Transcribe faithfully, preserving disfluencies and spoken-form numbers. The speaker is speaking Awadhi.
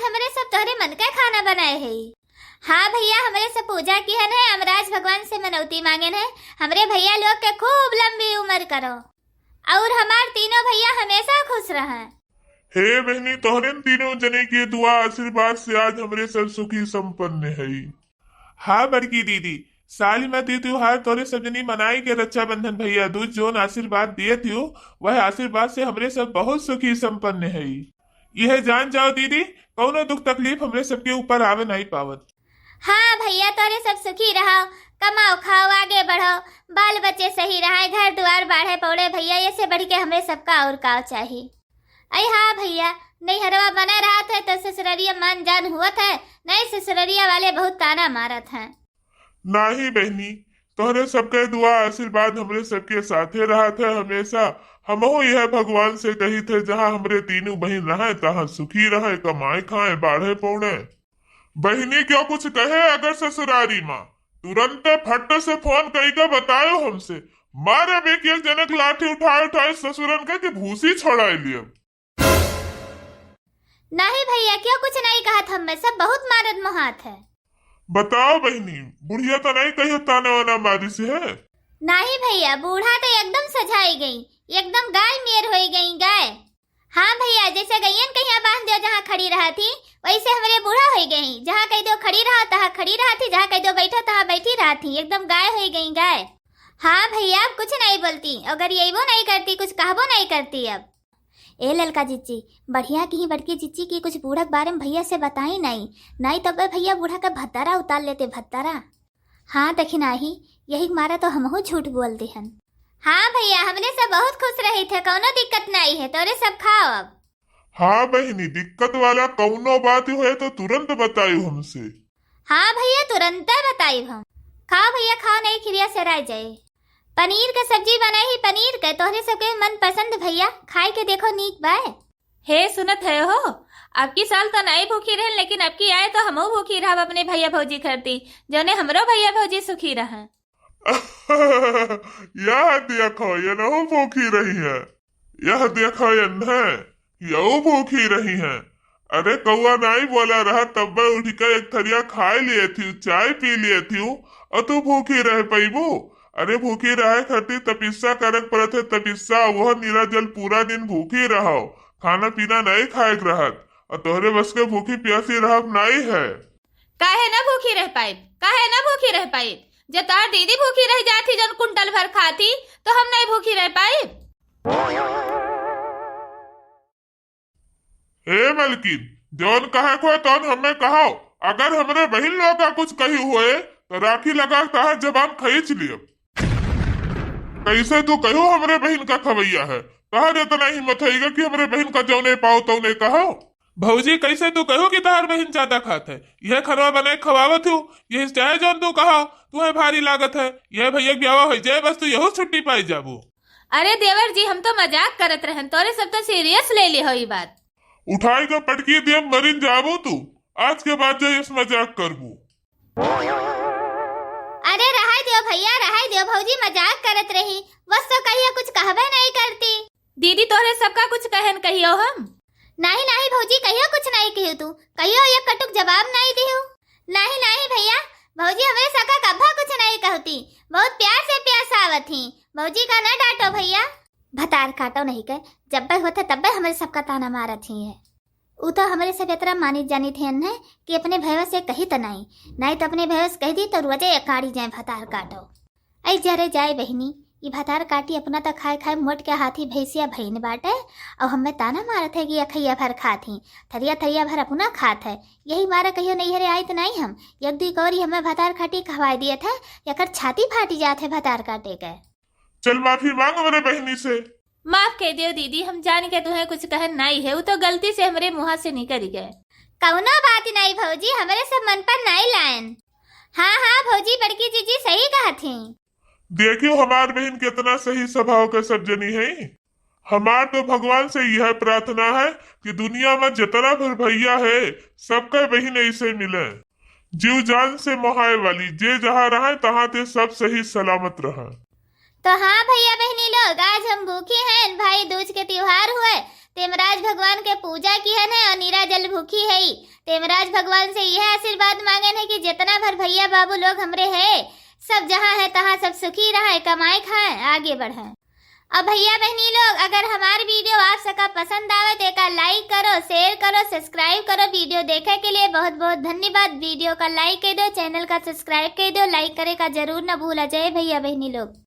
हमरे सब तोहरे मन का खाना बनाए है। हाँ भैया, हमरे सब पूजा किहन है, यमराज भगवान से मनौती मांगेन है, हमरे भैया लोग के खूब लंबी उम्र करो और हमार तीनों भैया हमेशा खुश रहें। हे बहनी, तोहरे तीनों जने के दुआ आशीर्वाद से आज हमरे सब सुखी संपन्न है। हाँ बड़की दीदी, साल में दू त्योहार तोरे सब जनी मनाई के रक्षाबंधन भैया दूज जौन आशीर्वाद दिए थियो, वह आशीर्वाद से हमरे सब बहुत सुखी संपन्न है। यह जान जाओ दीदी, कौनो दुख तकलीफ हमरे सबके ऊपर आवे नहीं पावत। हाँ भैया, तोरे सब सुखी रहो, कमाओ खाओ, आगे बढ़ो, बाल बच्चे सही रहे, घर दुआर बाढ़े पौड़े भैया, ये से बढ़ के हमरे सबका और का चाही। अई हाँ भैया, नैहरवा बना रहत है तो ससुररिया मान जान हुवत है, नहीं ससुररिया वाले बहुत ताना मारत हैं। नाही बहनी, तोहरे सबके दुआ आशीर्वाद हमरे सबके साथे रहत है हमेशा। हमहू यह भगवान से कहित है, जहाँ हमरे तीनों बहिन रहें, तहाँ सुखी रहें, कमाए खाएं, बाढ़े पौड़े। बहिनी क्यों कुछ कहे अगर ससुरारी माँ, तुरंते फट से फोन कई के बतायो हमसे। मारे एक एक जनक लाठी उठाए उठाए ससुरन के कि भूसी छोड़ाए लियब। नहीं भैया, क्यों कुछ नहीं कहत, हमें सब बहुत मारत मोहात है। बताओ बहिनी, बुढ़िया तो नहीं कहियो ताना वाना मारी से है? नहीं भैया, बूढ़ा तो एकदम सजाई गई, एकदम गाय मेर होई गई, गाय। हाँ भैया, जैसे गैयन कहिया बांध दियो जहाँ खड़ी रहा थी, वैसे हमरे बूढ़ा होई गई, जहाँ कह दो खड़ी रहा तहाँ खड़ी रहा थी, जहाँ कह दो बैठो तहाँ बैठी रहा थी, एकदम गाय होई गई, गाय। हाँ भैया, अब कुछ नहीं बोलती, अगर यही वो नहीं करती, कुछ कहबो नहीं करती अब। ए ललका जिज्जी, बढ़िया की बड़की जिज्जी की कुछ बूढ़ा के बारे में भैया से बताई नहीं, नहीं तबे भैया बूढ़ा के भत्तारा उतार लेते, भत्तारा। हाँ दखिनाही, यही मारा तो हमहू झूठ बोल दिहन। हाँ भैया, हमरे सब बहुत खुश रही थे, कौनो दिक्कत नहीं है, तोरे सब खाओ अब। हाँ बहिनी, दिक्कत वाला कौनो बात होए तो तुरंत बतायु हमसे। हाँ भैया, तुरंते बताई हम। खाओ भैया, खाओ, नहीं खिरिया सेराय जाए। पनीर के सब्जी बनाई ही, पनीर के, तोहरे सबके मनपसंद भैया, खाए के देखो नीक बाय। हे सुनत है हो, अबकी साल तो नहीं भूखी रहन, लेकिन अबकी आए तो हमहू भूखी रहब अपने भैया भौजी खरती, जौने हमरो भैया भौजी सुखी रहें। यह देखो, ये नहु भूखी रही है। यह देखो, ये न, यहू भूखी रही है। अरे कौआ नाई बोला रहा, तब्बे उठ के एक थरिया खाए लिए थी, चाय पी लिए थी, और तू भूखी रह पैबू? अरे भूखी रहे खातिर तपिस्सा करे के पड़त है, तपिस्सा, वह नीरा जल पूरा दिन भूखी रहो, खाना पीना नहीं खाए के रहत, और तोहरे बस के भूखी प्यासी रहब नहीं है। काहे ना भूखी रह पाइब, काहे ना भूखी रह पाइब? जब तोहार दीदी भूखी रह जाती जौन कुंटल भर खाती, तो हम नहीं भूखी रह पाइब। हे मलकिन, जौन कहे को है तौन हमें कहो। अगर हमरे बहिन लोग का कुछ कही हुए, तो राखी लगा के तहार जबान खींच लियब। कैसे तू कहो हमरे बहिन का खवैया है? तहार इतना हिम्मत होइगा कि हमरे बहिन का जौने पाओ तौने कहो? भौजी, कैसे तू कहो कि तहार बहिन ज्यादा खात है? यह खनवा बने खवावत हूँ, यही चाहे जौन तू कहो, तुम्हें भारी लागत है। यह भैया के ब्याह हो जाए, बस तू यहू छुट्टी पाई जाबू। अरे देवर जी, हम तो मजाक करत रहन, तोरे सब तो serious ले ली हो ई बात। उठाई के पटकी देब, मरिन जाबू तू। आज के बाद जो इस मजाक करबू। अरे रहाई दियो भैया, रहाई दियो, भौजी मजाक करत रही, बस तो कहिया कुछ कहबे नहीं करती। दीदी तोहरे सबका कुछ कहन कहियो हम? नहीं नहीं भौजी, कहियो कुछ नहीं कहियो तू, कहियो एक कटुक जवाब नहीं दियो। नहीं नहीं भैया, भौजी हमरे सबका कब्बा कुछ नहीं कहती, बहुत प्यार से पेश आवत ही, भौजी का न डांटो भैया। भतार काटो नहीं के, जब्बे होते तब्बे हमरे सबका ताना मारत ही है। उ तो हमरे सब इतना मानित जानित है न कि अपने भैया से कही त नहीं, नहीं तो अपने भैया से कह दी तो रोजे एकाड़ी जाए भतार काटो। ऐ जरे जाए बहिनी, ई भतार काटी अपना त खाए खाए मोट के हाथी भैंसिया भईन बाटे, और हमें ताना मारत है कि अखैया भर खात ही, थरिया थरिया भर अपना खात है। यही मारे कहियो नैहरे आई त नहीं हम, एक दुई कौरी हमें भतार काटी खवाए दिए थे, एकर छाती फाटी जात है भतार काटे के। चल माफी मांग हमरे बहिनी से। माफ कह दियो दीदी, हम जान के तुम्हें कुछ कहन नाई है, वो तो गलती से हमरे मुँह से निकल गए। कौनो बात नहीं भौजी, हमरे सब मन पर नाई लायन। हाँ हाँ भौजी, बड़की जीजी सही कहत ही। देखियो हमार बहिन कितना सही स्वभाव के सब जनी है। हमार तो भगवान से यह प्रार्थना है कि दुनिया में जितना भर भैया है, सबके बहिन ऐसे मिले। जीव जान से मोहाए वाली, जे जहाँ रहे, तहाँ ते सब सही सलामत रहे। तो हाँ भैया बहिनी लोग, आज हम भूखी हैं, भाई दूज के त्योहार हुए, ते यमराज भगवान के पूजा किहन है और नीरा जल भूखी है। तेमराज भगवान से यह आशीर्वाद मांगन है कि जितना भर भैया बाबू लोग हमरे है, सब जहाँ है तहाँ सब सुखी रहे, कमाए खाए, आगे बढ़े। अब भैया बहनी लोग, अगर हमार वीडियो आप सबका पसंद आवे तो एका लाइक करो, शेयर करो, सब्सक्राइब करो। वीडियो देखे के लिए बहुत बहुत धन्यवाद। वीडियो का लाइक कर दो, चैनल का सब्सक्राइब कर दो, लाइक करे का जरूर न भूला जाए भैया बहनी लोग।